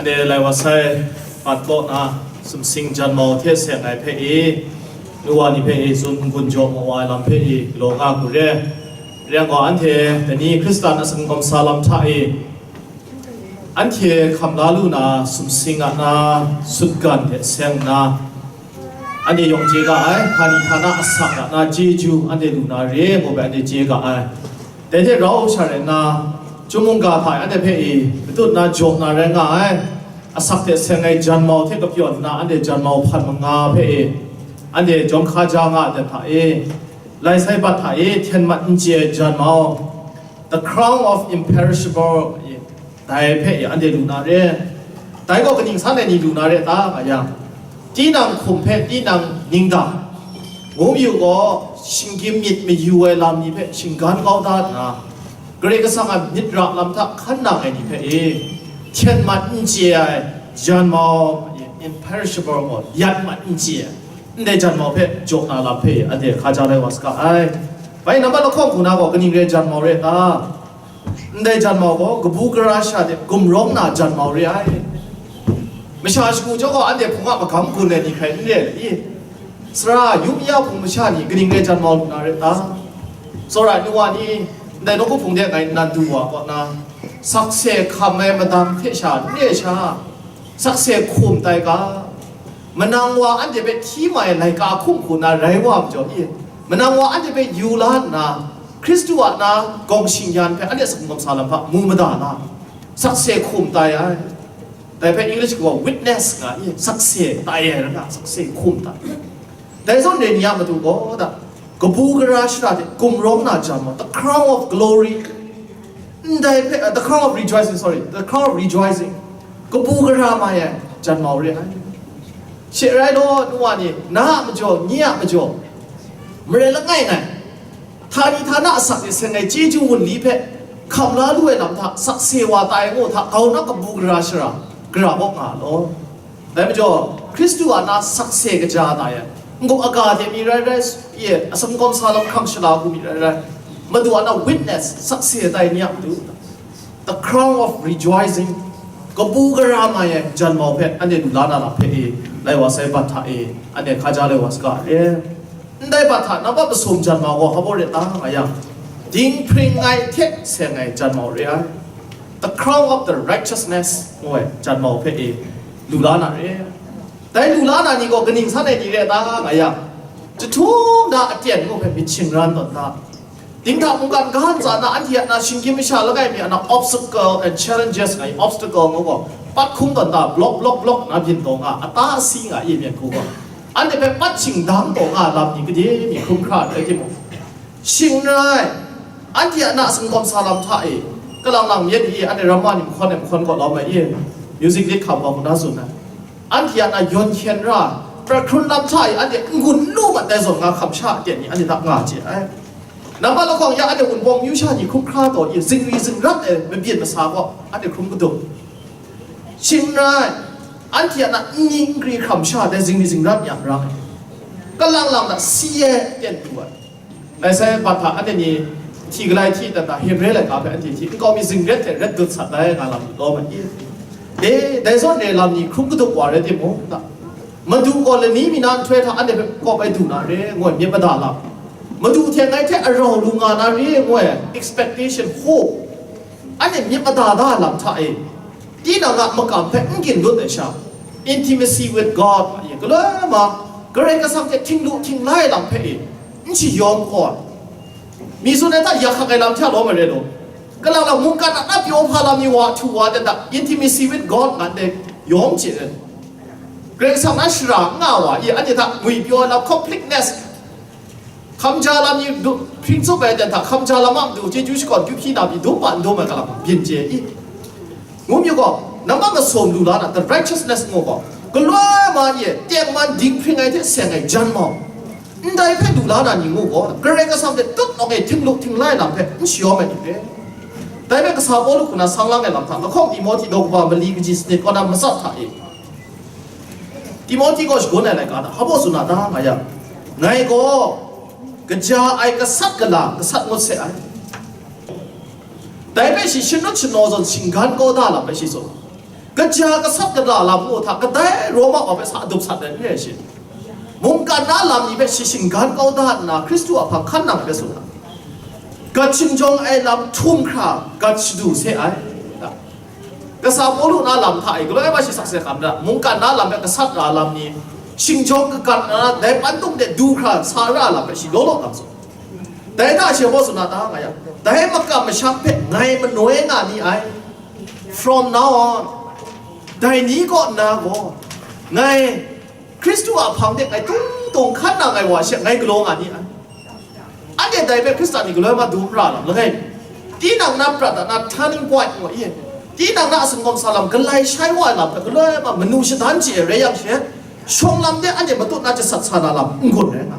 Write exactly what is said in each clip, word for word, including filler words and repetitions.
Lai wa sai, pat kaw na, sumsing janmau hte seng ai hpe i, nu wa ni hpe i, tsun n-gun jaw mawa ai lam hpe i, galaw nga hku re. Rai yang gaw, anhte dai ni Hkristan a sangkawm sa lam hta i, anhte hkam la lu na, sumsing a na, sutgan hte seng nna, anhte yawng chye ga ai, htani htana asak a na chyeju anhte lu na re, ngu bai anhte chye ga ai. Dai hte rau sha rai nna, chyum mungga hta e anhte hpe i matut na jaw na rai nga ai. Asak hte seng ai janmau hte kapyawn nna, anhte janmau hpan manga hpe i, anhte jawm hka ja nga ai hta e, lai sai bat hta e hten mat n chye ai janmau, the crown of imperishable, dai hpe i anhte lu na re. Dai gaw kaning san ai ni lu na re ta, nga yang, tinang hkum hpe tinang ningda, ngu mayu gaw, shinggyim myit mayu ai lam ni hpe shinggan kau da nna, Karai Kasang a myit ra lam hta hkan nang ai ni hpe e, hten mat n chye ai janmau, imperishable gaw, yat mat n chye ai, ndai janmau hpe jaw na lam hpe anhte hka ja lai wa saga ai. Bai nambat lahkawng hku na gaw kaning re janmau re ta? Ndai janmau gaw kabu gara sha de gumrawng na janmau re ai. Masha shagu chyawm gaw anhte hpung a magam gun ai ni hkrai n re ai i? Sara, yu mi a hpung masha ni kaning re janmau lu na rai ta? Tsawra ai nu wa ni, ndai nawku hpung de ngai nnan du wa kaw na, sakse hkam ai madang hte sha n re ai sha, sakse hkum tai ga, manang wa anhte hpe hti mai ai laika hkum hku na rai wa majaw i, manang wa anhte hpe yu la nna, Hkristu a na gawng shing-yan hpe anhte sangkawm sa lam hta mu mada na, sakse hkum tai ai. Dai hpe English gaw witness nga i, sakse tai ai rai nga, sakse hkum tai. Dai zawn re ni a matu gaw, da, kabu gara shara hte gumrawng na janmau, the crown of glory. Ndai hpe, uh, the crown of rejoicing, sorry, the crown of rejoicing. Kabu gara mai ai janmau re ai. She rai law, nu wa ni, na a majaw, nye a majaw, mare langai ngai, htani htana asak e seng ai chyeju wunli hpe hkam la lu ai lam hta sakse wa tai ngu hta, grau na kabu gara shara, gara kaw nga law. Dai majaw, Hkristu a na sakse kaja tai ai, n-gup aga hte mi rai rai, ye, atsawm kawm sa lam hkrang shala hku mi rai rai, Madu a na witness, sakse tai ni a matu, the crown of rejoicing, kabu gara mai ai janmau hpe anhte lu la na lam hpe e, lai wa sai bat hta e, anhte hkaja lai wa saga e. Ndai bat hta nambat masum janmau gaw hpa baw re ta nga yang, dinghpring ai hte seng ai janmau re ai. The crown of the righteousness ngu ai janmau hpe e lu la na re. Dai lu la na ni gaw kaning san ai ni re ta nga yang, jahtum na aten ngu hpe myit shingran tawn ta. Dinghta mungkan ga ntsa na anhte a na shinggyim masha langai mi a na obstacle and challenges ngai, obstacle ngu gaw, pat hkung tawn ta, block, block, block na byin taw nga, ata asi nga, ye myen hku gaw, anhte hpe pat shingdang taw nga lam ni gade mi hkrum hkra rai timung, shing n rai, anhte a na singkawm sa lam hta e, kalang lang myit i, anhte ramma ni mahkawn e mahkawn kaw lawm ai i, music lit hkam wa hku na tsun ai. Anhte a na yawn hkyen ra, pra hkrun lam hta e, anhte n-gun n lu mat ai zawn nga hkam sha aten ni anhte hta nga chye ai. Nambat lahkawng ya anhte Wunpawng myu sha ni hkrup hkra taw i, zingri zingrat ai mabyin masa gaw anhte hkrum kadum. Shing n rai, anhte a na nni nkri hkram sha dai zingri zingrat yang rang ai. Kalang lang hta si ai ten pru ai. Dai sai bat hta anhte ni hti galai hti dat hta, Hebre laika hpe anhte hti nkau mi zingret hte ret dut sat ai nga lam law ma i? E, dai zawn re lam ni hkrum kadum wa rai timung, Madu gaw lani mi na nhtoi hta anhte hpe kawp ai du na re, ngu ai myit mada lam. Madu hte ngai hte arau lu nga na re, ngu ai expectation, hope. Anhte myit mada da lam hta e, tinang a makam hpe n ginlut ai sha, intimacy with God, a ye galoi ma, Karai Kasang hte htinglu htinglai lam hpe e, n shayawng kaw ai. Mi tsun ai hta yak hkak ai lam hte lawm ai rai law, kalang lam mungkan a na pyaw hpa lam ni wa htu wa dan hta, intimacy with God ngan dai yawng chye ai. Karai Kasang na shara n nga wa i, anhte hta ngwipyaw ai lam, completeness, hkam ja lam ni du-, hpring tsup ai dan hta, hkam ja lam a matu chyeju shakawn kyu hpyi na pyi dum pa n dum ai kalang byin chye i. Ngu myu gaw, nambat masum lu la na, the righteousness ngu gaw, galoi ma ye, tengman dinghpring ai hte seng ai jan mau. Ndai hpe lu la na ni ngu gaw, Karai Kasang hte tutnawng e htinglu htinglai lam hpe n shayawm ai ni hpe. Dai hpe kasa Pawlu hku na sang lang ai lam hta, lahkawng Timohti daw kaba mali kaji sanit kaw na matsat hta e, Timohti gaw shagun ai laika hta hpa baw tsun na ta nga yang, ngai gaw kaja ai gasat gala gasat ngut se ai. Dai hpe shi shanut shanaw zawn shinggan kau da lam hpe shi tsun. Kaja kasat kata lam ngu hta, kadai Roma wa hpe sa adup sat ai n rai shi. Mungkan na lam ni hpe shi shinggan kau da nna, Hkristu a hpang hkan nang ai hpe tsun ai. Gat shingjawng ai lam htum hkra, gat shadu se ai. Kasa Pawlu na lam hta e, galoi ma shi sakse hkam da, mungkan na lam hpe kasat ra lam ni, shingjawng kagat na, dai pantung de du hkra sa ra lam hpe shi law law kang tsun. Dai hta shi gaw tsun na ta nga yang, dai makam masham hpe ngai manoi nga ni ai. From now on, dai ni kaw nna gaw, ngai Hkristu a hpang de ngai tung tung hkan nang ai wa she ngai galaw nga ni ai. Anhte dai hpe Hkristan ni galoi ma dum ra lam langai mi, tinang na prat a na turning point ngu i, tinang na a singkawm sa lam galai shai wa ai lam hpe galoi ma manu shadan chye ai rai yang she, shawng lam de anhte matut na jasat sa na lam n-gun rai nga.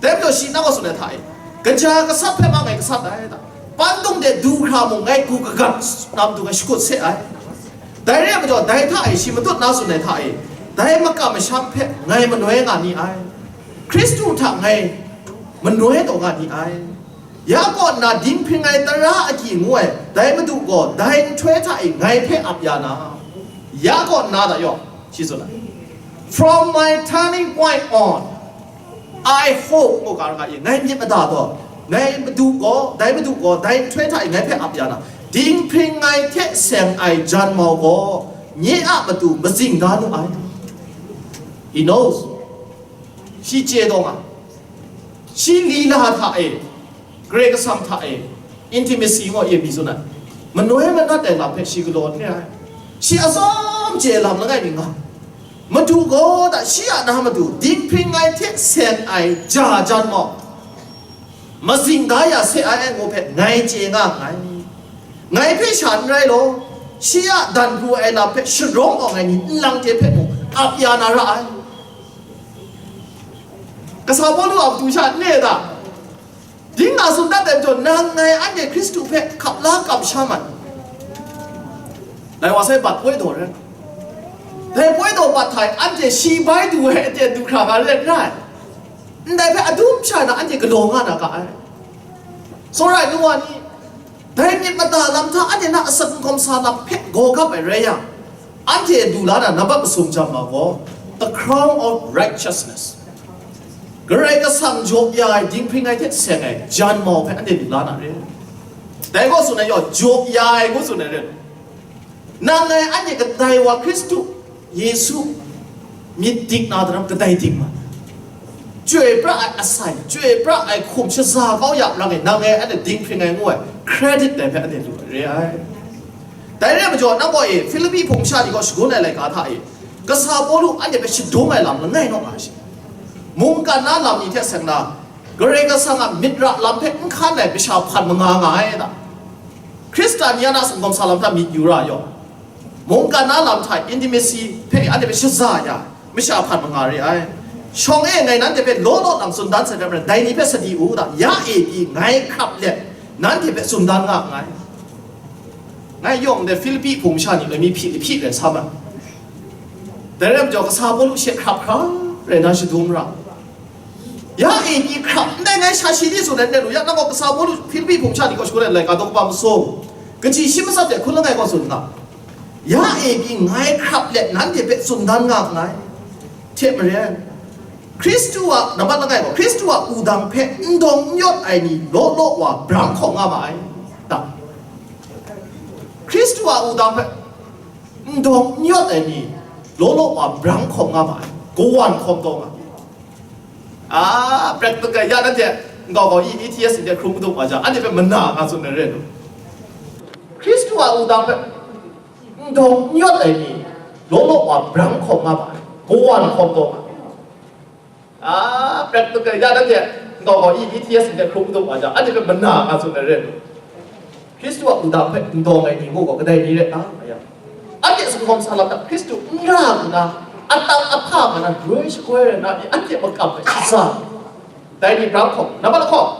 Dai majaw shi nang a tsun ai hta e, kaja kasat hpe ma ngai kasat ai da, pantung de du hkra mung ngai hku kagat na matu ngai shakut se ai. Dai re ai majaw, dai hta e shi matut na tsun ai hta e, dai makam masham hpe ngai manoi nga ni ai. Hkristu hta ngai manoi taw nga ni ai. Ya kaw nna dinghpring ai tara agyi ngu ai, dai Madu gaw dai nhtoi hta e ngai hpe ap ya na, ya kaw nna da yaw, shi tsun ai. From my turning point on, I hope, ngu ga nga i, ngai myit mada gaw, ngai Madu gaw, dai Madu gaw, dai nhtoi hta i ngai hpe ap ya na, dinghpring ngai hte seng ai jan mau gaw, nye a matu mazing da nu ai. He knows. Shi chye taw nga. Shi lila hta e, Karai Kasang hta e, intimacy ngu e mi tsun ai. Manoi manat ai lam hpe shi galaw n re ai. Shi atsawm chye lam langai mi nga. Madu gaw da shi a na matu, dinghpring ngai hte seng ai ja jan mau, mazing da ya se ai ngu hpe ngai chye nga nngai. Ngai hpe sha n rai law, shi a dan pru ai lam hpe sharawng awng ai ni nlang hte hpe mung ap ya na ra ai. Kasa Pawlu a matu sha n le da? Ding nga tsun dat ai majaw, nang ngai anhte Hkristu hpe hkap la kamsham ai. Dai wa sai bat poi daw rai. Dai poi daw bat hta e, anhte shi bai du ai aten du hkra nga rai n rai. Ndai hpe adum sha na anhte galaw nga na ga ai. Tsawra ai nu wa ni, dai myit mada lam hta anhte na asak n hkawm sa lam hpe gaw gap ai rai yang, anhte du la na nambat masum jam ma gaw, the crown of righteousness, Karai Kasang jaw ya ai dinghpring ai hte seng ai jan mau hpe anhte lu la na re. Dai gaw tsun ai yaw, jaw ya ai ngu tsun ai re. Nang ngai anhte kadai wa Hkristu Yesu myit dik na daram kadai dik ma? Chyoi pra ai asai, chyoi pra ai hkum shaza kau ya rang e, nang ngai anhte dinghpring ai ngu ai credit dai hpe anhte lu ai re ai. Dai re ai majaw, nang gaw e, Hpilipi hpung sha ni gaw shagun ai laika hta e, kasa Pawlu anhte hpe shadum ai lam langai naw nga shi. Mungkan na lam ni hte seng na, Karai Kasang a myit ra lam hpe n hkan ai masha hpan manga nga ai da. Hkristan ni a na singkawm sa lam hta myit yu ra yaw, mungkan na lam hta intimacy hpe anhte hpe shaza ya, masha hpan manga re ai. Shawng e ngai nanhte hpe law law lang tsun dan sai hte maren, dai ni hpe sadi u da, ya e pyi ngai hkrap let nanhte hpe tsun dan nga nngai. Ngai yawng de Hpilipi hpung masha ni loi mi hpyi hpyi rai sa ma. Dai rai majaw, kasa Pawlu she hkrap hkra rai na shadum ra. Ya e pyi hkrap ndai ngai sha shi di tsun ai nre lu ya, nang gaw kasa Pawlu Hpilipi hpung masha ni gaw shagun ai laika daw kaba masum, kaji shi matsat de hkun langai gaw tsun nga. Ya e pyi ngai hkrap let nanhte hpe tsun dan nga nngai. Hte maren, Hkristu a, nambat langai gaw, Hkristu a wudang hpe n dawng n yawt ai ni law law wa brang hkawm nga ma ai, ta? Hkristu a wudang hpe n dawng n yawt ai ni law law wa brang hkawm nga ma ai, kawan hkawm taw nga. A, practical ya nanhte nkau kau i, E T S ndai hkrum kadu wa jang, anhte hpe mana nga tsun ai re nu? Hkristu a wudang hpe n dawng n yawt ai ni law law wa brang hkawm nga ma ai, kawan hkawm taw nga. A, practical ya nanhte nkau kau i, E T S ndai hkrum kadu wa jang, anhte hpe mana nga tsun ai re nu? Hkristu a wudang hpe n dawng ai ni ngu gaw kadai ni rai ta? Nga yang, anhte singkawm sa lam hta Hkristu n ra nna, atang ahpa nga na roi shagoi rai na ni, anhte makam hpe shaza, dai ni brang hkawm, nambat lahkawng,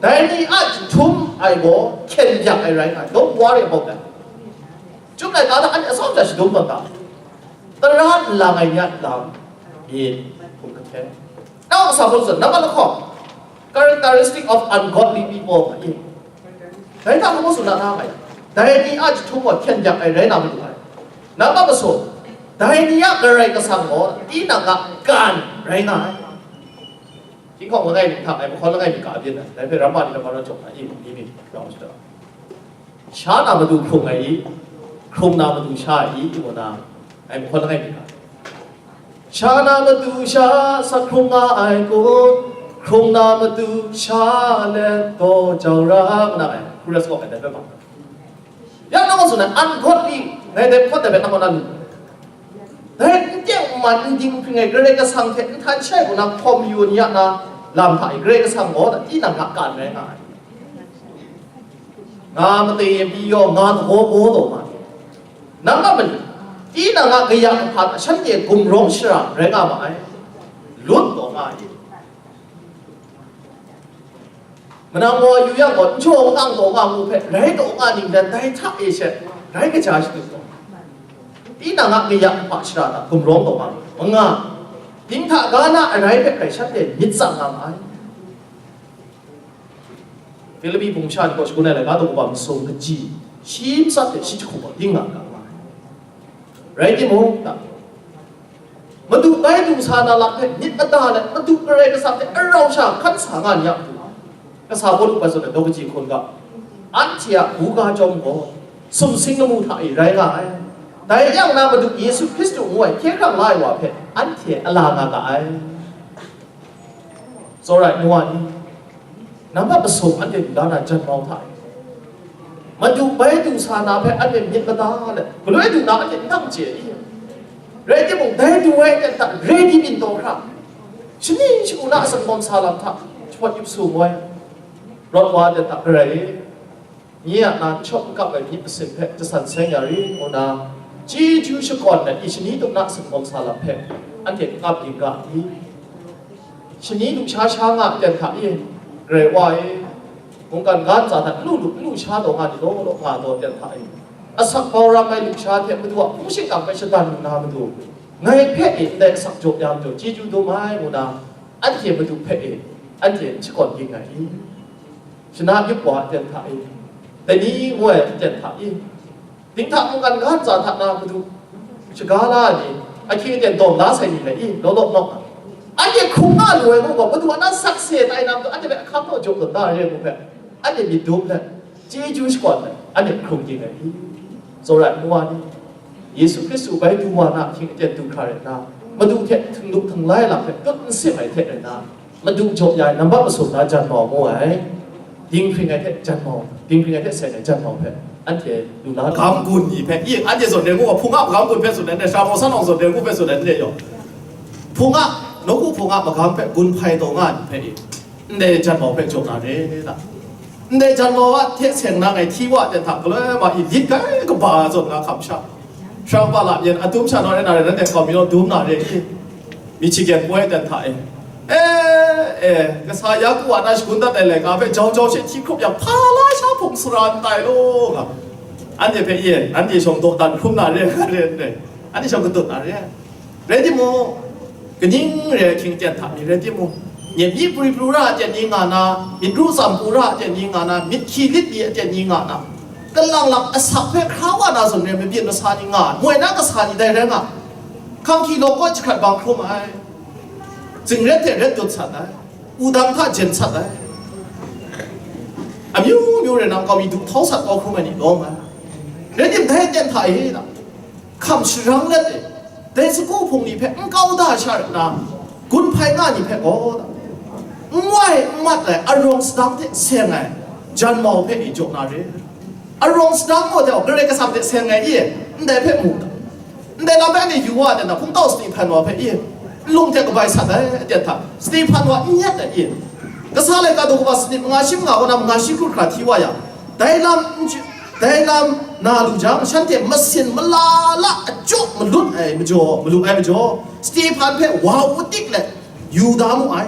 dai ni a jahtum ai gaw hkyen yak ai rai nga ai. Don't worry about that. Chyum laika hta anhte atsawm sha shadum tawn ta. Tara nlang ai ni a lam, myit hkum kahten. Nau kasa hpung tsun, nambat lahkawng, characteristic of ungodly people, nga i. Dai hta hkawng tsun na nga ai. Dai ni a jahtum gaw hkyen yak ai rai na matu ai. Nang a masum, dai ni a Karai Kasang gaw tinang a kan rai nga ai. Hkying hkawng langai mi hta, ai mahkawn langai mi ka byin ai, dai hpe ramma ni namra jaw na, i, i mi, grau shada. Sha na matu hkrung ai i, hkrung na matu sha ai i, i mu na, ai mahkawn langai mi hta. Sha na matu sha, sa hkrung nga ai kun, hkrung na matu sha let gaw jau ra, nga na ai, chorus gaw ai dai hpe ma. Ya nang tsun ai, ungodly, ngai dai hpawt dai hpe nang kaw na lu. Dai n teng n man, n dinghpring ai, Karai Kasang hte n htan shai kaw na hkawm yu ni a na lam hta e, Karai Kasang gaw tinang a kan rai nga ai. Nga mate pyi yaw, nga dagaw gaw taw nga ai. Nang a mali, tinang a kaya kahpa hta shanhte gumrawng shara rai nga ma ai. Lut taw nga ai. Manang gaw yu yang gaw, n jaw n kang taw nga mu hpe, rai taw nga ninglen dai hta e she, rai kaja shatup taw. Tinang a kaya kahpa shara hta gumrawng taw nga mu. Manga, dinghta ga na arai hpe hkai shanhte myit tsang nga ma ai. Filipi hpung sha ni gaw shagun ai laika daw kaba masum kaji, shi matsat hte shi jahku gaw ding nga ga ma ai. Rai timung, ta, Madu bai du sa na lam hpe myit mada let, Madu Karai Kasang hte arau sha hkan sa nga ni a matu, kasa Pawlu bai tsun ai daw kaji hkun ga, anhte a buga chyawm gaw sumsing lamu hta e rai nga ai. Dai yang na Madu Yesu Hkristu ngu ai hkye hkrang la ai wa hpe anhte a la nga ga ai. Tsawra ai nu wa ni, nambat masum anhte lu la na jan mau hta e, Madu bai du sa na hpe anhte myit mada let, galoi du na anhte n dang chye i? Rai timung, dai du ai aten hta ready byin taw hkra, shani shagu na a sangawm sa lam hta shawt yup su ngu ai. Rawt wa aten hta, Karai e, nye a na n shawk n kap ai myit masin hpe jasan seng ya ri, ngu na, chyeju shakawn let i, shani tup na a sangawm sa lam hpe anhte n ap yu ga i? Shani lusha sha nga aten hta e, Karai Wa e, mungkan ga ntsa hta n lu lu, n lusha taw nga ni law law nga taw aten hta e, asak bau ram ai lusha hte Madu a hpung shingkang hpe shadan lu na matu, ngai hpe e ndai asak jaw ya majaw chyeju dum ai, ngu na, anhte Madu hpe e, anhte n shakawn ging ai i? Shana yup wa aten hta e, dai ni ngu ai aten hta e, dinghta mungkan ga ntsa hta na Madu shaga la ai ni, ahkying aten dawm la sai ni le i, law law nawk ai. Anhte hkrum nga lu ai ngu gaw, Madu a na sakse tai na matu, anhte hpe ahkang naw jaw tawn da re ngu hpe, anhte myit dum let, chyeju shakawn let, anhte hkrum ging ai i? Tsawra ai nu wa ni, Yesu Hkristu bai du wa na ahkying aten du hkra rai nna, Madu hte htinglup htinglai lam hpe tut n sim ai hte rai nna, Madu jaw ya ai nambat masum na jan mau ngu ai, dinghpring ai hte jan mau, dinghpring ai hte seng ai jan mau hpe anhte lu la. Magam gun ni hpe, i, anhte zawn re ngu ga, hpung a magam gun hpe tsun ai, ndai Sara Mawsa nawng zawn re ngu hpe tsun ai, ndai yawng. Hpung a, nawku hpung a magam hpe gun hpai taw nga ai ni hpe, i, ndai jan mau hpe jaw na re ta? Ndai jan mau a hte seng na ngai hti wa ai ten hta, galoi ma i lit kai kaba zawn na hkam sha, Trump a lam yen a dum sha naw rai na rai, nanhte hkau mi naw dum na re i? Michigan poi ten hta e, e, e, kasa ya ku wa na shagun dat ai laika hpe jau jau she hti hkrup yang, hpa la sha hpung sara n tai law nga, anhte hpe ye, nanhte shawng dawdan hkrum na re, re, re, anhte shawng katut na re. Rai timung, kaning re ai hkying ten hta mi rai timung, myit mi pru pru ra ai ten ni nga na, myit ru tsam pru ra ai ten ni nga na, myit hkyi lit mi ai ten ni nga na, kalang lang asak hpe hkra wa na zawn re ai mabyin masa ni nga ai, moi na kasa ni dai rai nga ai. Hkang hkyi law kaw jahkrat bang hkrum ai, zingret hte ret dut sat ai, wudang hta jen sat ai, amyu myu rai nang kau mi du htau sat kau hkrum ai ni lawm ai. Rai tim, dai ten hta e na, hkam sharang let e, dai sagu hpung ni hpe n kau da sha rai nna, gun hpai nga ni hpe gaw, n wai n mat ai arawng sadang hte seng ai jan mau hpe i jaw na re. Arawng sadang gaw, Karai Kasang hte seng ai i, ndai hpe mu ta? Ndai lam hpe anhte yu wa ai ten hta, hpungtau Stehpan wa hpe i, nlung hte kabai sat ai aten hta, Stehpan wa n yet ai i? Kasa laika daw kaba sanit manga shi manga kaw na manga shi hkru hkra hti wa yang, dai lam n ju-, dai lam na lu jang, shanhte masin mala la ajaw malut ai majaw, malu ai majaw, Stehpan hpe wa u tik let, yu da mu ai.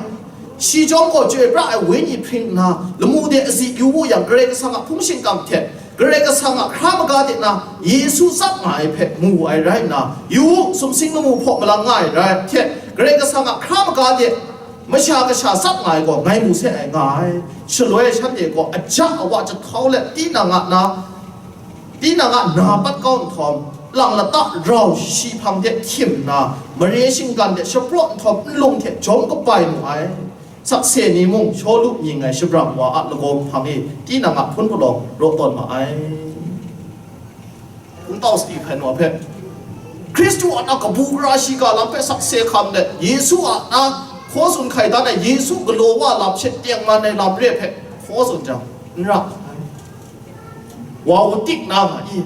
Shi chyawm gaw chyoi pra ai wenyi hpring nna, lamu de azi yu wu yang, Karai Kasang a hpung shingkang hte Karai Kasang a hkra maga de na Yesu tsap nga ai hpe mu wu ai rai nna, yu u, sumsing lamu hpaw malang nga ai rai hte, Karai Kasang a hkra maga de Masha Kasha tsap nga ai gaw ngai mu se ai nga ai. Shaloi shanhte gaw aja awa jahtau let tinang a na, tinang a na pat kau nhtawm, lang lata rau shi hpang hte htim nna, mare shinggan hte shapraw nhtawm nlung hte jawm kabai mu ai. Sakse ni mung Shawlu mying ai shabrang wa a lagaw hpang e, tinang a hpun palawng raw tawn ma ai. Kungtau Stihpan wa hpe, Hkristu a na kabu gara shiga lam hpe sakse hkam let, Yesu a na hkaw tsun hkai dan ai, Yesu galaw wa lam she tengman ai lam re hpe hkaw tsun jang, n ra ai. Wa u tik na nga i?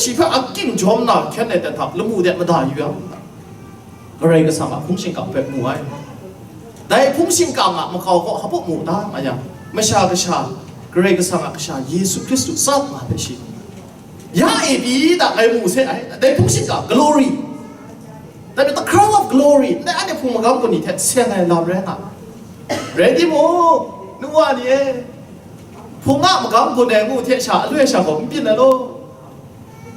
Shi hpe akying jawm na hkyen ai dan hta lamu de mada yu yang, Karai Kasang a hpung shingkang hpe mu ai. Dai hpung shingkang a makau kaw hpaw mu ta nga yang, Masha Kasha, Karai Kasang a Kasha Yesu Hkristu tsap nga hpe shi, ya e pyi da ngai mu se ai, dai hpung shingkang glory, dai the crown of glory, ndai anhte hpung magam gun ni hte seng ai lam rai nga. Rai timung, nu wa ni e, hpung a magam gun ai ngu hte sha aloi sha gaw n byin ai law.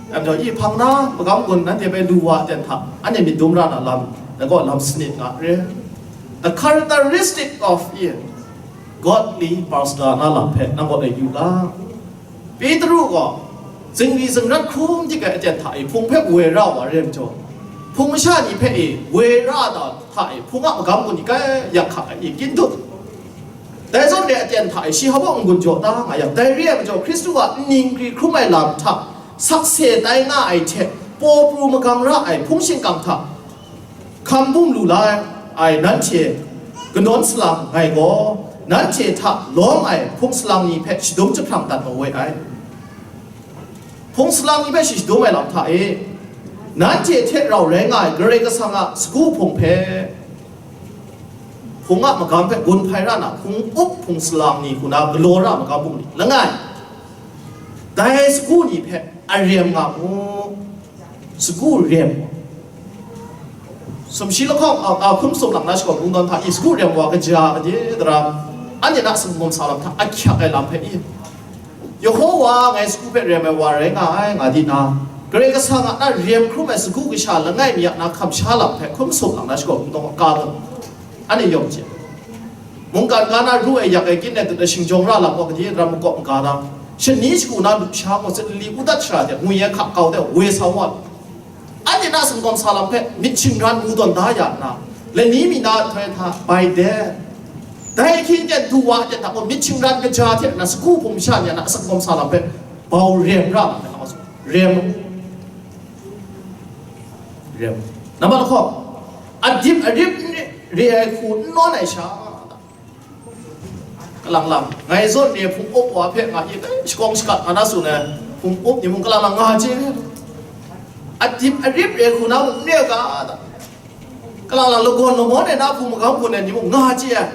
Yang jaw, i hpang na magam gun nanhte bai lu wa ten hta, anhte myit dum ra na lam, dai gaw lam sanit nga re. The characteristic of i godly pastor na lam hpe nang gaw dai yu ga. Petru gaw zingri zingrat hkrum dik ai aten hta i hpung hpe woi ra wa re majaw, hpung masha ni hpe i woi ra da hta i hpung a magam gun i kai yak hkak ai i, kintu dai zawn re aten hta e shi hpaw n-gun jaw ta nga yang, dai re ai majaw Hkristu a nning gri hkrum ai lam hta sakse tai nga ai hte, paw pru magang ra ai hpung shingkang hta hkam bum lu la ai nanhte kanawn salang ngai gaw, nanhte hta lawm ai hpung salang ni hpe shadum jahprang dat mawe ai. Hpung salang ni hpe shi shadum ai lam hta e, nanhte hte rau rai nga ai Karai Kasang a sagu hpung hpe, hpung a magam hpe gun hpai ra na hpung up hpung salang ni hku na galaw ra magam bungli langai, dai sagu ni hpe arem nga mu. Sagu rem. Sumshi lahkawng a, a hkum sum lang na shakawn kungdawn hta i sagu rem wa kaja gade dara, anhte na sumgawm sa lam hta ahkyak ai lam hpe i, Yehowa ngai sagu hpe rem ai wa rai nga ai, nga di na, Karai Kasang a na rem hkrum ai sagu kasha langai mi a na hkam sha lam hpe hkum sum lang na shakawn kungdawn ka dun, anhte yawng hte mungkan ga na ru ai yak ai kyin ai dut ai shingjawng ra lam gaw, kade ram makawp maga na, shani shagu na lusha gaw, tsit lali u dat shara hte ngwi ai hka kau de woi sa wa lu. Anhte na sumgawm sa lam hpe myit shingran mu tawn da ya nna, lani mi na nhtoi hta bai de, dai ahkying ten du wa aten hta gaw myit shingran kaja hte na sagu hpung masha ni a na sumgawm sa lam hpe bau rem ra ma hpe na wa su. Rem, rem. Nambat lahkawng, adip arip n re ai hku n nawn ai sha, kalang lang, ngai zawn re hpung up wa hpe nga i, eh, shakawng shakat nga na tsun ai hpung up ni mung kalang lang nga chye ai. Adip arip re hku na mung n re ga da. Kalang lang lagawn lamawn ai na hpung magam gun ai ni mung nga chye ai.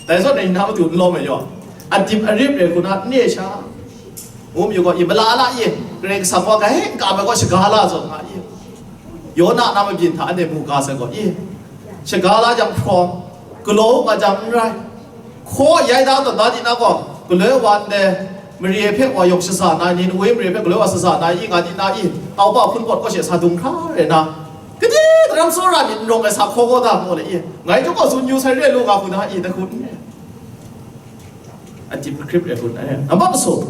Dai zawn e na matu n lawm ai yaw, adip arip re hku na n re sha, ngu mayu gaw, i mala la i, Karai Kasang gaw grai n kam ai gaw shaga la zawn nga i, Yona na mabyin hta anhte mu ga sai gaw i, shaga la jang hprawng, galaw u ga jang n rai, hkaw yai da tawn da di na gaw, galoi wa ndai mare hpe wa yawk shaza na ai ni, Nawe mare hpe galoi wa shaza na ai i, nga di na i, taupa hpun pawt kaw she sa dung hkra re na, kade daram tsawra myit n rawng ai sa hkaw gaw da mu le i, ngai chyawm gaw tsun yu sai re lu nga hku na i, dai hku n re. Adip hkrip re hku na e. Nambat masum,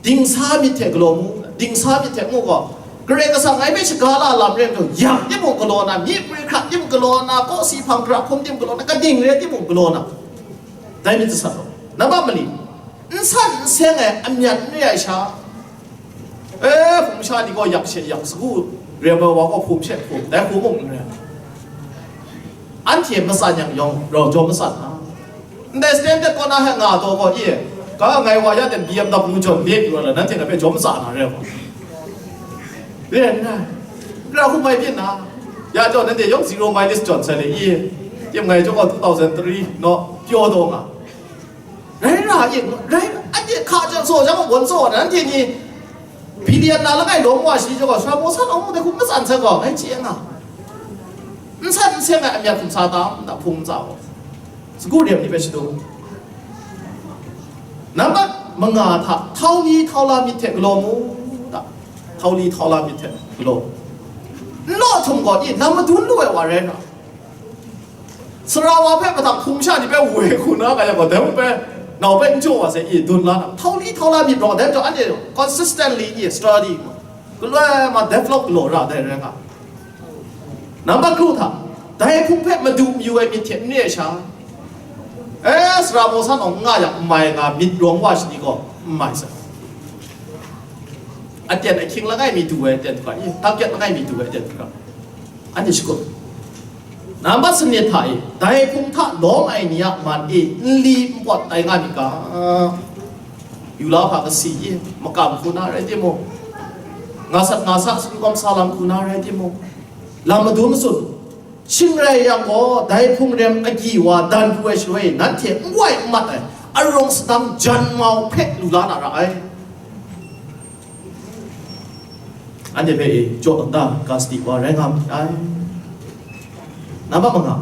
dingsa myit hte galaw mu, dingsa myit hte mu gaw, Karai Kasang ngai hpe shaga la lam re ai majaw, yak timung galaw na, myi hkrat timung galaw na, kawsi hpang hkra hkum timung galaw na, kaning re timung galaw na, dai myit jasat gaw, nambat mali, n san n seng ai amyat n re ai sha, e, hpung masha ni gaw yak she yak sagu rem ai wa gaw hpum she hpum, dai hku mung n rai. Anhte matsan yang yawng rau jaw matsan na, ndai standard kaw na hpe nga taw gaw, e, ka ngai wa ya ten B M W jawn le pyi wa la, nanhte ngai hpe jaw matsa na re ai gaw, re n rai. Gara hkum mai byin na, ya jaw nanhte yawng zero mileage jawn sai le, e, tim ngai jaw gaw two thousand three naw pyaw taw nga. Rai ra e, rai, anhte hka jang tsaw jang gaw gawn tsaw na, nanhte ni billion na langai lawm wa shi jaw gaw, sara baw san awng dai hkum matsan sai gaw, ngai chye nga. N san n seng ai amyat hkum sa tam, nta hpung ntsa gaw, sagu rem ni hpe shadum. Nambat manga hta, htau li htau la myit hte galaw mu, ta, htau li htau la myit hte galaw. N law htum gaw, i, lam madun lu ai wa rai na, sara wa hpe mahtang hpung sha ni hpe woi hku na ga yang gaw, dai mung hpe nau hpe n jaw wa sai, i, dun la na, htau li htau la myit rawng, dai majaw anhte consistently, i, study, Galoi ma develop galaw ra dai rai nga. Nambat kru hta, dai hpung hpe madu mayu ai myit hte n re ai sha, e, sara maw san awng n nga yang, n mai nga myit rawng wa shani gaw n mai sai. Aten ahkying langai mi du ai aten hkra, i, target langai mi du ai aten hkra, anhte shakut. Nambat sanit hta e, dai hpung hta lawm ai ni a man e nli npawt tai nga myit ga, yu la hpa kasi e, makam hku na rai timung, nga sat nga sa, singkawm sa lam hku na rai timung, lam madun matsun, shing rai yang gaw, dai hpung rem agyi wa dan pru ai shaloi, nanhte n wai n mat ai, arawng sadang jan mau hpe lu la na ra ai. Anhte hpe e, jaw nta ga sadi wa rai nga myit ai. Nambat manga,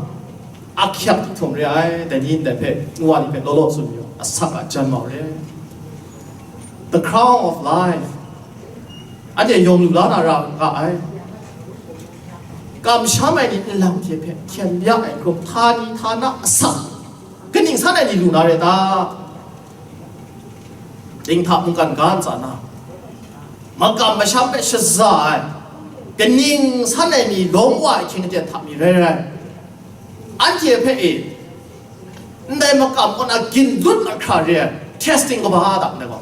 ahkyak htum re ai, dai ni ndai hpe, nwa ni hpe law law tsun yu, asak a jan mau re. The crown of life. Anhte yawng lu la na ra nga ai. Kamsham ai ni nlang hte hpe hkyen ya ai hkrum, htani htana asak, kaning san ai ni lu na re ta? Dinghta mungkan ga ntsa na, makam masham hpe shaza ai, kaning san ai ni lawm wa ai hkying aten hta mi rai rai, anhte hpe e, ndai makam kaw na gin lut mahkra re ai testing kaba da ndai gaw,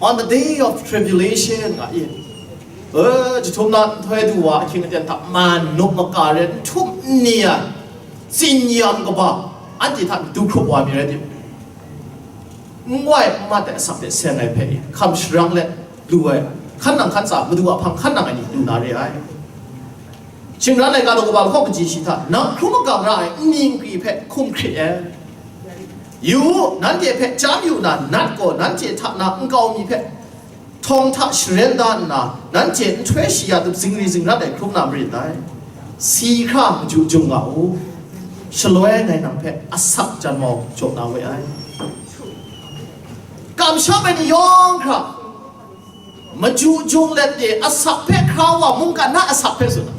on the day of tribulation nga i, e, jahtum na nhtoi du wa ahkying aten hta man nup maka re, n htum n ni ai tsin yam kaba, anhte hta du hkrup wa mi rai timung, n wai n mat ai asak hte seng ai hpe hkam sharang let lu ai, hkan nang hkan tsa, Madu a hpang hkan nang ai ni lu na re ai. Shingran laika daw kaba lahkawng kaji shi hta, nang hkrum magam ra ai nni nkri hpe hkum hkrit ai. Yu u, nanhte hpe chyam yu na, nat gaw nanhte hta na nkau mi hpe htawng hta sharen da nna, nanhte nhtoi shi ya tup zingri zingrat ai hkrum na marit dai. Si hkra maju jung nga u, shaloi ngai nang hpe asak jan mau jaw na we ai. Kamsham ai ni yawng hkra maju jung let de, asak hpe hkra wa, mungkan na asak hpe tsun ai.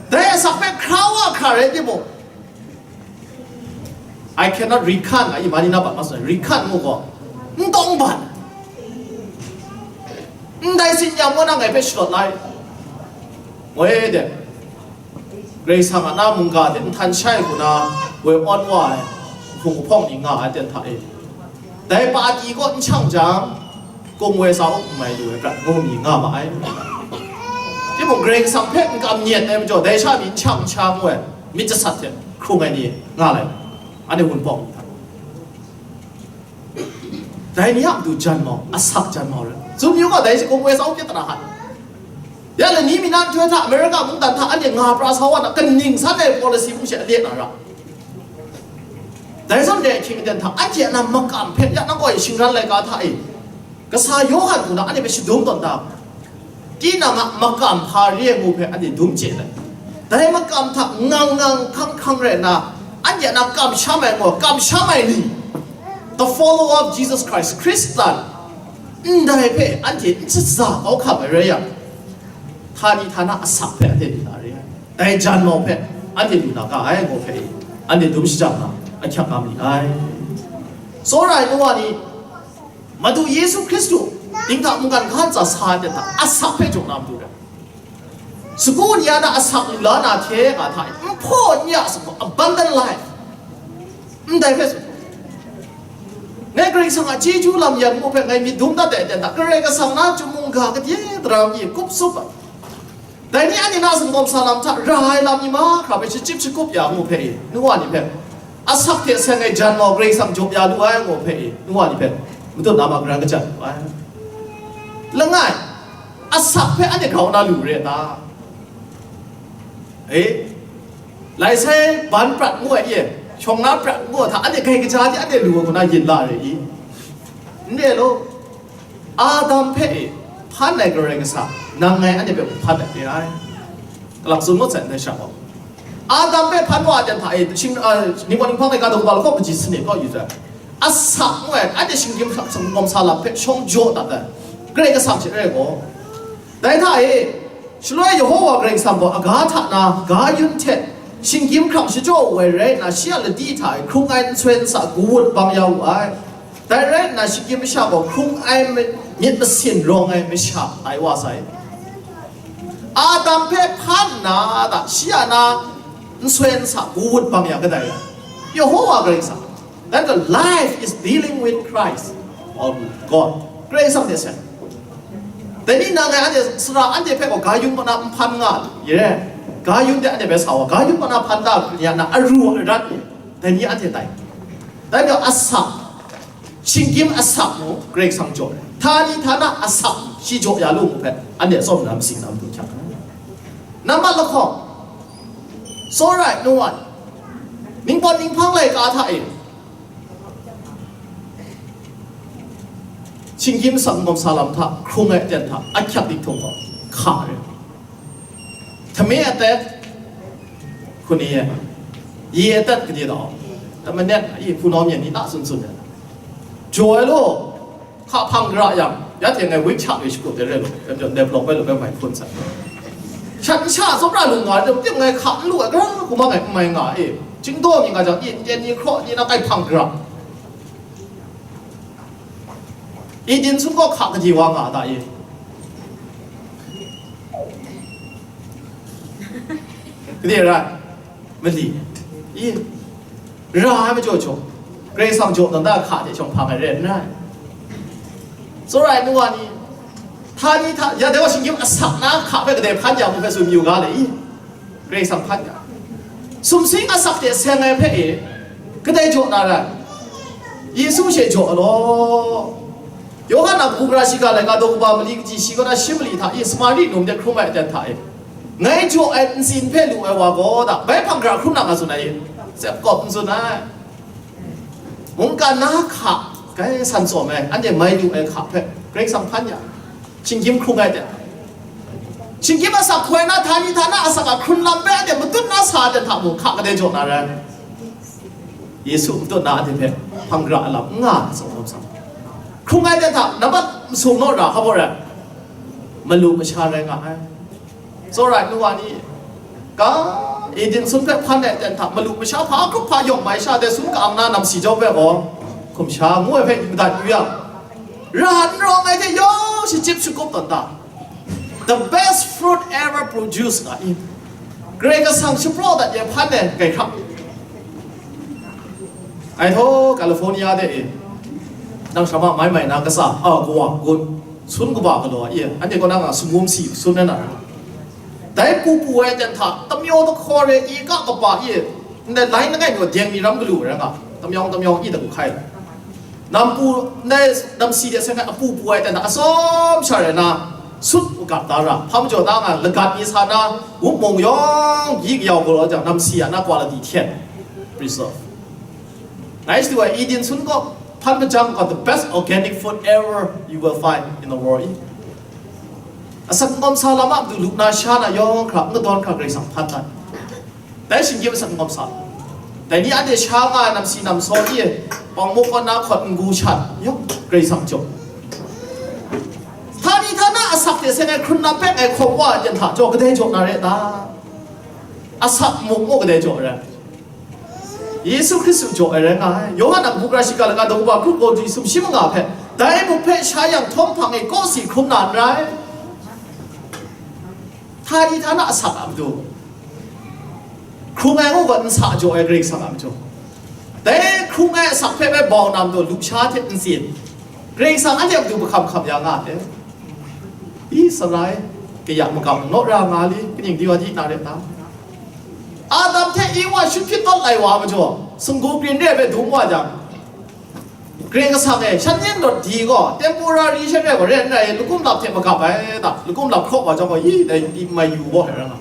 Dai asak hpe hkra wa hkra rai timung, I cannot recant, a, i mani na bat ma soi, recant ngu gaw, n tawng ban, ndai tsin yam gaw na ngai hpe shalawt lai. Moi de, Karai Kasang a na mungga hte nhtan shai hku na woi awn wa ai, hpung hpawng ni nga ai ten hta e. Dai pati kaw n shang jang, kung woi sa up n mai lu ai prat ngu mi nga ma ai. Timung, Karai Kasang hpe n kam nyet ai majaw, dai sha mi n shang n sha ngu ai, myit jasat hte hkrung ai ni nga lai, anhte Wunpawng ni hta. Dai ni a matu jan mau, asak jan mau rai. Tsun yu gaw, dai shi kung woi sa up pyi tara hkan. Ya le, ni mi na nhtoi hta, America mungdan hta, anhte nga pra sa wa na, kaning san ai policy mung she a de na ra. Dai zawn re ai hkying aten hta, anhte a na makam hpe ya na gaw, shingran laika hta e, kasa Yawhan hku na anhte hpe shadum tawn da, tinang a makam hpa re ai ngu hpe anhte dum chye let, dai makam hta ngang ngang hkang hkang rai nna, anhte a na kamsham ai ngu, kamsham ai ni, the follower of Jesus Christ, Hkristan, ndai hpe anhte n shaza kau hkam ai rai yang, htani htana asak hpe anhte lu na re ai. Dai jan mau hpe anhte lu na ga ai, ngu hpe anhte dum shajang na ahkyak nga ma li ai. Tsawra ai nu wa ni, Madu Yesu Hkristu dinghta mungkan hkan tsa sa ai ten hta asak hpe jaw na matu rai. Sagu ni a na asak lu la na hte ga hta e, n hpaw n ya sa gaw, abundant life, ndai hpe tsun. Ngai Karai Kasang a chyeju lam yan mu hpe ngai myit dum dat ai ten hta, Karai Kasang na chyum mungga kadye tara mi kup sup ai. Dai ni anhte na singkawm sa lam hta ra ai lam ni mahkra hpe shachyip shakup ya ngu hpe e, nu wa ni hpe, asak hte seng ai jan mau Karai Kasang jaw ya lu ai ngu hpe e, nu wa ni hpe matut na ma karan kajat lu ai. Langai, asak hpe anhte grau na lu re ta? E, lai sai ban prat ngu ai e, shawng na prat ngu ai hta anhte grai kaja de anhte lu ai hku na yin la re i? N re law. Adam hpe e hpan ai Karai Kasang, nang ngai anhte hpe hpan ai re ai. Kalak tsun ngut sai ndai sha gaw, Adam hpe hpan wa ai ten hta e, shing, a, Ningpawt Ninghpang laika daw kaba lahkawng kaji sanit kaw yu jang, asak ngu ai, anhte shinggyim hkrak singkawm sa lam hpe shawng jaw dat ai, Karai Kasang hte rai gaw. Dai hta e, shaloi Yehova Karai Kasang gaw aga hta na ga yun hte shinggyim hkrang shachyaw wu ai rai nna, shi a ladi hta e hkrung ai nsoi nsa gawut bang ya wu ai. Dai rai nna, shinggyim masha gaw hkrung ai ma-, myit masin rawng ai masha tai wa sai. Adam hpe hpan nna ta, shi a na nsoi nsa gu wut bang ya kadai, Yehowa Karai Kasang. Then the life is dealing with Christ or with God. Karai Kasang de sen. Dai ni na ngai anhte sara anhte hpe gaw ga yung ma na n hpan nga ye. Ga yung de anhte hpe sa wa, ga yung ma na hpan da ya na aru arat ye. Dai ni anhte tai. Dai gaw asak, shinggyim asak mung Karai Kasang jaw ai. Htani htana asak shi jaw ya lu mu hpe, anhte atsawm na masing na matu hkyang ai. Nambat lahkawng, tsawra ai nu wa ni, ningpawt ninghpang laika hta e, shinggyim asak n-gawm sa lam hta hkrung ai aten hta ahkyak dik htung gaw hka ai. Tame atet, hkun ni e, ye atet kade daw, tamanet, i hpunau myen ni ta tsun tsun ai. Jaw ai law, hka hpang gara yang, ya hte ngai wik chak e shakut de re lu, dai majaw, dai blawk bai lu bai mai hpun sai. Shat n sha, tsawra lu nga, dai tim ngai hka n lu ai, gara kumang ai, n mai nga e. Chingdaw mi nga jang, i n ten ni hkraw ni na kai hpang gara. Eden sun kaw hka kaji wa nga a ta i? Kaji rai? Mali. I? Ra ai majaw jaw, Karai Kasang jaw dan da hka hte shawng hpang ai re n rai. Tsawra ai nu wa ni, htani hta, ya dai wa shinggyim asak na hka hpe kadai hpan ya mu hpe tsun yu ga le i? Karai Kasang hpan ya. Sumsing asak hte seng ai hpe e, kadai jaw na rai? Yesu she jaw ai law. Yawhan a kabu gara shiga laika daw kaba mali kaji shi kaw na shi mali hta e, Samari num de hkrum ai aten hta e, ngai jaw ai ntsin hpe lu ai wa gaw da, bai hpang gara hkrum na nga tsun ai e, tsep kawp n tsun ai. Mungkan na hka, kai san tsawm ai, anhte mai lu ai hka hpe, Karai Kasang hpan ya. Shinggyim hkrung ai hte, shinggyim asak hkoi na, htani htana asak a hkrun lam hpe anhte matut na sa ai hta mung hka kadai jaw na rai? Yesu matut na anhte hpe hpang gara a lam n nga ai, asak hkrum ai hte hta, nambat masum naw ra hpa baw rai? Malu masha rai nga ai. Tsawra ai nu wa ni, ga, Eden sun hpe hpan ai aten hta, malu masha hpa hkrup hpa yawng mai sha de sun ka-ang na namsi jau hpe gaw, hkum sha ngu ai hpe madat yu yang, ra n rawng ai hte yawng shachyip shakup tawn ta, the best fruit ever produced nga i? Karai Kasang shapraw dat ye hpan ai kai hkrap. Ai htaw, California de e, nang sha ma mai mai na kasa, a, kawa, gun, sun kaba galaw a, i, anhte kaw na nga sumum si sun ai na ra. Dai pu pu ai aten hta, tamyaw tahkaw re, i ka kaba, i, ndai lai langai naw deng mi ram galu ai ra nga, tamyawng tamyawng i da gu hkai. Nampu, ndai namsi de seng ai apu pu ai aten hta, atsawm sha rai na, sut magat da ra, hpa majaw da nga, lagat mi sa na, wupmung yawng, yi kayau galaw jang, namsi a na quality hten, preserve. Ngai shadu ai, Eden sun kaw hpan majang gaw, the best organic food ever you will find in the world. Asak n-gawm sa lam a matu lu na sha na yawng hkra, n kadawn hkra Karai Kasang hpan dat. Dai shinggyim asak n-gawm sa. Dai ni anhte sha nga ai namsi namsaw i, pawng muk kaw na hkawt n-gu shat, yawng Karai Kasang jaw. Htani htana asak hte seng ai hkrun lam hpe ngai hkawm wa ai aten hta jaw kadai jaw na re ta? Asak muk muk kadai jaw ai rai? Yesu Hkristu jaw ai rai nga ai. Yawhan a kabu gara shiga laika daw kaba kru kaw di sumshi manga hpe, dai muk hpe sha yang htawm hpang e kawsi hkrum na n rai. Htani htana asak a matu, hkrung ai ngu gaw nsa jaw ai Karai Kasang a matu. Dai hkrung ai asak hpe bai bau na matu, lusha hte ntsin, Karai Kasang anhte a matu mahkam hkam ya nga ai. I Sarai, kaya magam naw ra nga li, kaning di wa di na ret ta? Adam hte Ewa shut hpyit tawt lai wa majaw, sunggu grin re ai hpe dum wa jang, Karai Kasang e, shan yin rawt di gaw, temporary shan rai gaw, ren rai, lakum lap hte magap ai ta, lakum lap hkraw wa jang gaw, i, dai, i, mai yu gaw, hpe rai nga.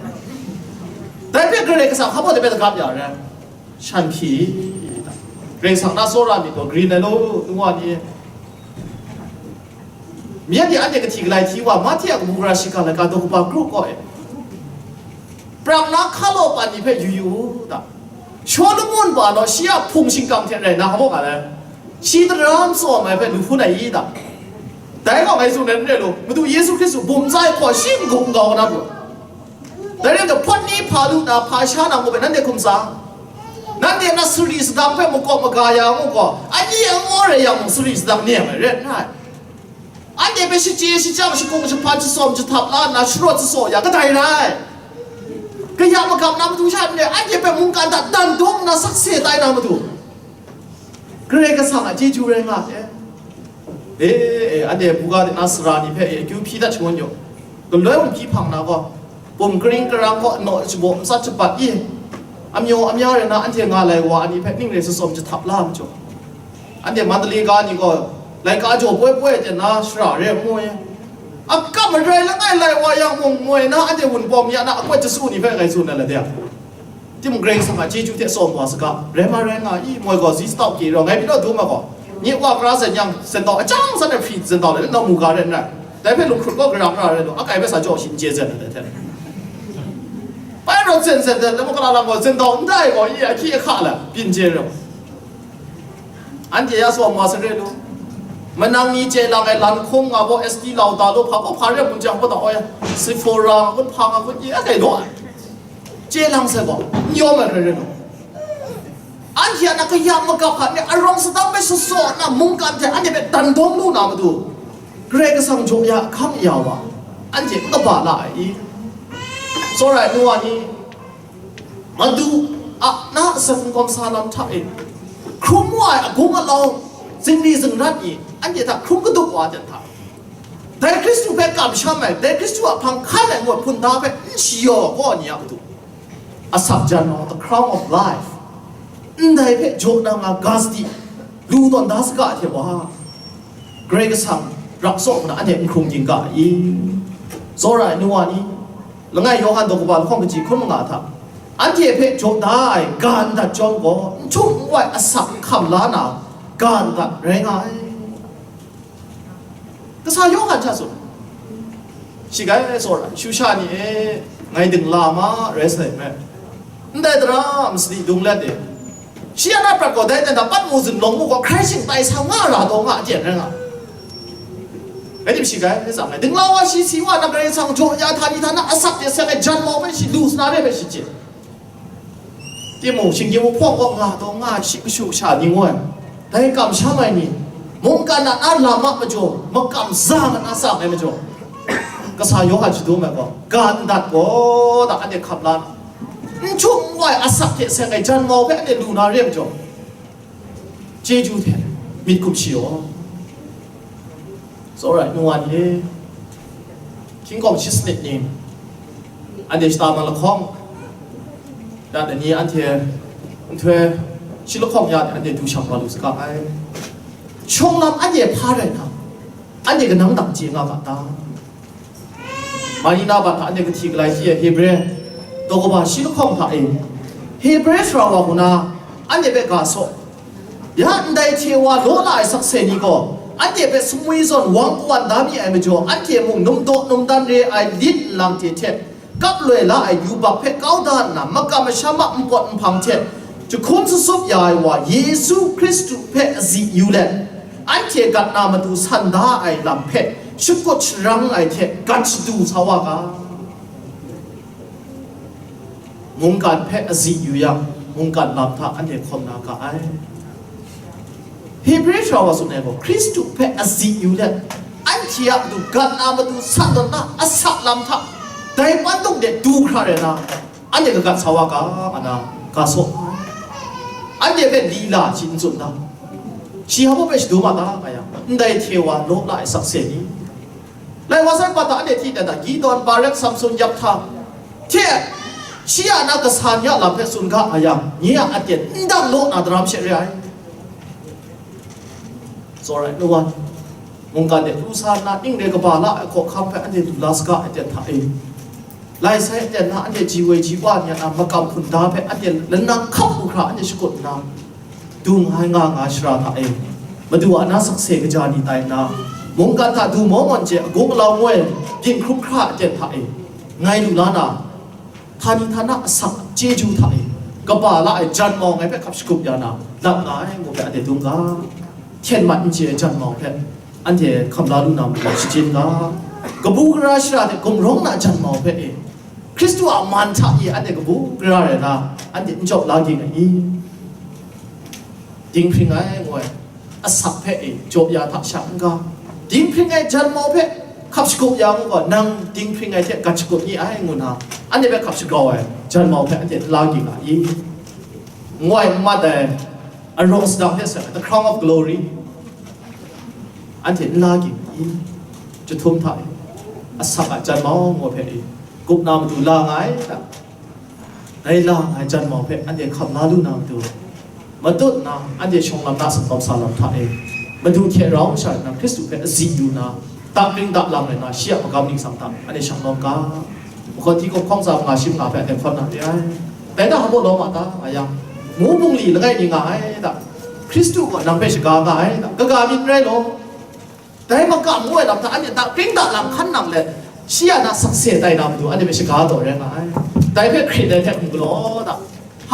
Dai hpe Karai Kasang hpa baw de hpe lagap ya rai, shan hpyi ta. Karai Kasang na tsawra myit gaw, grin ai law, nu wa ni. Myen de anhte kahti galai hti wa, Mahte a kabu gara shiga laika daw kaba kru kaw e, prak na hkalaw pan ni hpe yu yu u ta. Shawlumon ba naw shi a hpung shingkang hte rai na hkawk nga ai, shi tara n tsawm ai hpe lu hpun ai i ta? Dai gaw ngai tsun ai n rai law, Madu Yesu Hkristu bum tsa ai hkaw shi n-gup n-gau na bu. Dai rai gaw, hpawt ni hpa lu na, hpa sha na ngu hpe nanhte hkum sa. Nanhte na sari sadang hpe makawp maga ya ngu gaw, ani angaw rai yang mung sari sadang nem ai rai n rai. Anhte hpe shachye, shajang, shakung, jahpan, jasawm, jahtap la nna sharawt jasaw ya kadai rai? Kaya magam na matu sha n re, anhte hpe mungkan hta dan dawng nna sakse tai na matu, Karai Kasang a chyeju rai nga ai. E, e, anhte buga de na sara ni hpe e akyu hpyi dat shangun yu. Galoi mung hpyi hpang na gaw, pum karing karang kaw naw shabaw matsat shabat i, amyaw amya rai na anhte nga lai wa ni hpe ning rai tsawm jahtap la majaw, anhte Mandalay ga ni gaw laika jaw poi poi ten na shara re moi. Akam marai langai lai wa yang mung moi na anhte wunpawng ya na akwat jasu ni hpe ngai tsun ai la de. Timung Karai Kasang a chyeju hte tsawm wa saga, rai ma rai nga i, moi gaw zi shtau kye rau, ngai pyi naw dum ai gaw, nye wa kara zan yang, zan dau, achang san ai hpri zan dau le, nau mu ga rai n rai. Dai hpe lu hkrut gaw gara gara rai lu, akai hpe sa jaw shi n chye zan ai hte. Pai rawt zan zan dan, lamu kala lam gaw, zan dau n dai gaw, i, ahkyi ahka la, byin chye rau. Anhte ya tsawm wa saret lu. Manang ni chye lang ai lan hkung nga gaw, S T Lauda lu, hpa gaw hpa rai mun jang gaw da, oi, Sephora nga kun, hpa nga kun, i, akai daw ai. Chye lang sai gaw, n yawm ai hkrai rai law. Anhte a na kaya magap hkat ni arawng sadang hpe shasaw nna mungkan hte anhte hpe dan dawng lu na matu, Karai Kasang jaw ya ahkang ya wa, anhte n kaba la ai i? Tsawra ai nu wa ni, Madu a na asak n kawm sa lam hta e, hkrum wa ai agung alau, zingri zingrat ni, anhte hta hkrum kadup wa ai ten hta, dai Hkristu hpe kamsham ai, dai Hkristu a hpang hkan ai ngut hpun da hpe n shayaw gaw ni a matu, asak jan nau, the crown of life, ndai hpe jaw na nga ga sadi, lu tawn da saga hte wa, Karai Kasang rak tsaw hkuna anhte n hkrung ging ga i? Tsawra ai nu wa ni, langai Yawhan daw kaba lahkawng kaji hkun manga hta, anhte hpe jaw da ai ga ndat chyawm gaw, n htum n wai asak n hkam la na ga ndat rai nga ai. Kasa Yawhan hta tsun, shi gai tsawra ai, shu sha ni e, ngai dingla ma rai sai hpe, ndai tara masadi dung let e, shi a na prat gaw dai dan da, Patmu zunlawng mu gaw hkrai shing tai sa nga ra taw nga a ten rai nga. Ngai tim shi gai, ngai tsang ai, dingla wa shi si wa na Karai Kasang jaw ya htani htana asak de seng ai jan mau hpe shi lu sa na re hpe shi chye. Timung, shinggyim wuhpawng kaw nga taw nga ai shi kashu kasha ni ngu ai, dai kamsham ai ni, mungkan a na lam a majaw, makam za mat na tsang ai majaw, kasa Yawhan shadum ai gaw, ga ndat gaw da anhte hkap la, n htum n wai asak hte seng ai jan mau hpe anhte lu na re ai majaw, chyeju hte myit hkum shayaw. Tsawra ai nu wa ni e, hkying kawng shi sanit ni, anhte shata mat lahkawng, ya dai ni anhte nhtoi shi lahkawng ya de anhte du shang wa lu saga ai. Shawng lam anhte hpa rai hta, anhte kanang dang chye nga ga ta? Mai ni na bat hta anhte kahti galai hti ai Hebre daw kaba shi lahkawng hta e, Hebre sara wa hku na anhte hpe ga saw. Ya ndai hte wa law la ai sakse ni gaw, anhte hpe sumwi zawn wang kawan da mi ai majaw, anhte mung numdaw numdan re ai lit nlang hte hte, kap loi la ai yubak hpe kau da nna, makam masham a npawt nhpang hte jahkum sasup ya ai wa Yesu Hkristu hpe azi yu let, anhte gat na matu san da ai lam hpe shakut sharang ai hte gat shadu sa wa ga. Mungkan hpe azi yu yang, mungkan lam hta anhte hkawm na ga ai. Hebre sara wa tsun ai gaw, Hkristu hpe azi yu let, anhte a matu gat na matu san tawn na asak lam hta, dai pandung de du hkra rai na, anhte kagat sa wa ga, nga na ga saw. Anhte hpe lila shi n tsun ta? Shi hpa hpe shadu ma ta nga yang, ndai hte wa law la ai sakse ni, lai wa sai, pa ta anhte hti dan da, Gideon, Barak, Samson, Yephtha hte shi a na kasa ni a lam hpe tsun ga nga yang, nye a aten n dang law na daram she re ai. Tsawra ai nu wa, mungkan de pru sa nna, ning re kaba la ai hkawhkam hpe anhte du la saga ai ten hta e, lai sai aten na anhte ji woi ji wa ni a na makam hpun da hpe anhte lanang hkap hku hkra anhte shakut nna, du nga ai nga nga ai shara hta e, Madu a na sakse kaja ni tai nna, mungkan hta du maw ngawn chye agung alau ngoi byin hkrum hkra aten hta e, ngai lu la na, htani htana asak chyeju hta e, kaba la ai jan mau ngai hpe hkap shagup ya na, lap nga ai ngu hpe anhte dum ga, hten mat n chye ai jan mau hpe anhte hkam la lu na matu shachyen ga, kabu gara shara hte gumrawng na jan mau hpe e, Hkristu a man hta e anhte kabu gara rai na, anhte n jaw la ging ai i? Dinghpring ai ngu ai asak hpe e jaw ya hta sha n ga, Dinghpring ai janmau hpe hkap shagup ya mu gaw, nang dinghpring ai hte gat shagup ni ai, ngu nna anhte hpe hkap shagrau ai janmau hpe anhte n la ging nga i? Ngoi n mat ai, araw sadang hte seng ai, the crown of glory, anhte n la ging nga i? Chyahtum hta e, asak a janmau ngu hpe i, gup na matu la nga ai ta? Dai la ai janmau hpe anhte hkam la lu na matu, matut nna anhte shawng lam na sakawp sa lam hta e, Madu hte rau sha nna Hkristu hpe azi yu na, dakring daklang rai na, shi a magam ningsang hta anhte shang lawm ga. Mahkawn hti hkawm hkawng tsa manga shi manga hpe anhte hkawn na re ai. Dai na hpa lawm a ta nga yang, mu bungli langai mi nga ai ta? Hkristu gaw nang hpe shaga nga ai ta? Kaga myit n rai law. Dai maka ngu ai lam hta anhte dakring daklang hkan nang let, shi a na sakse tai na matu anhte hpe shaga taw rai nga ai. Dai hpe hkrit ai hte hkum galaw da,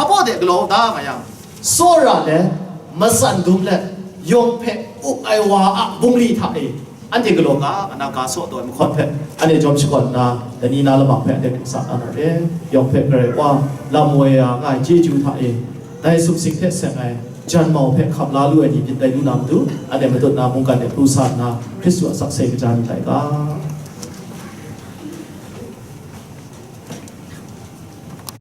hpa de galaw da nga yang, tsawra let, matsan dum let, yawng hpe up ai wa a bungli hta e, anhte galaw ga, ana ga saw taw ai mahkawn hpe anhte jawm shakawn nna, dai ni na lamang hpe anhte hkrit sa na na re. Yawng hpe Karai Wa, lam woi ya nga ai chyeju hta e, dai sumsing hte seng ai janmau hpe hkam la lu ai ni myit tai lu na matu, anhte matut na mungkan de pru sa nna, Hkristu a sakse kaja ni tai ga.